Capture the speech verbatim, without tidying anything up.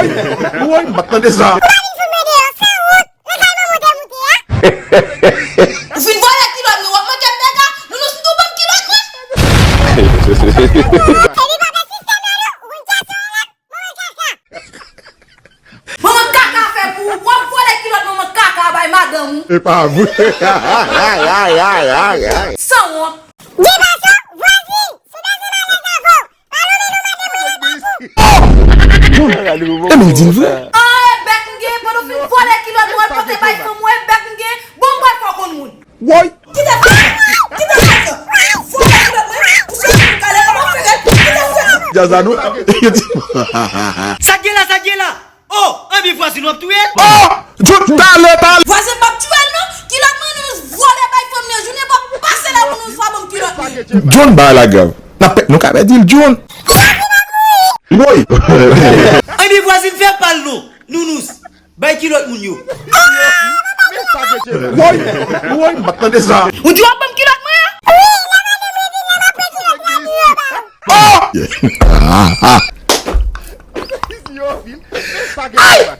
Woy, m pa t tande sa. Ou pa vin fout mwen deyò, san wont. Lakay manman w te moute a. Ou fin vòlè kilòt nou, w ap manke m dega. Nounouz, m tou ban m kilòt mwen. Epi pa pèsiste nan nou, ou konn sa se yon lòt. Manman kaka! Manman kaka fè pou ou. W ap vòlè kilòt manman kaka bay madanm ou. E pa vre. Ay, ay, ay, ay, ay. Sanwont. Gen gason, vwazin, sou bezwen malèz avè w. Pa lonmen non madanm mwen, e pa pou. E men l di l vre. An, e bèk m gen, pandan w fin vòlè kilòt mwen, w al pote bay fanm ou, e bèk m gen, bon, m pral fè w konn moun. Woy! Kite fè sa! Kite fè sa! Fò w kite mwen! Ou se moun kale, kòman w fè ret? Kite fè sa! Djaz la nou. Sa k gen la, sa k gen la? Oh, anbi vwazin w ap touye l? Oh! John, talè, talè! Vwazin p ap touye l non! Kilòt mwen nou vòlè bay fanm nan jounen pa pase la pou nou swa ban m kilòt mwen! John, bagay la grav. N ap pè-, nou ka pèdi l, John. Woy! Anbi vwazin fè pa l non, Nounouz. Bay kilòt moun yo. Woy! Woy, m pa t tande sa. Ou di w ap ban m kilòt mwen an? Oh!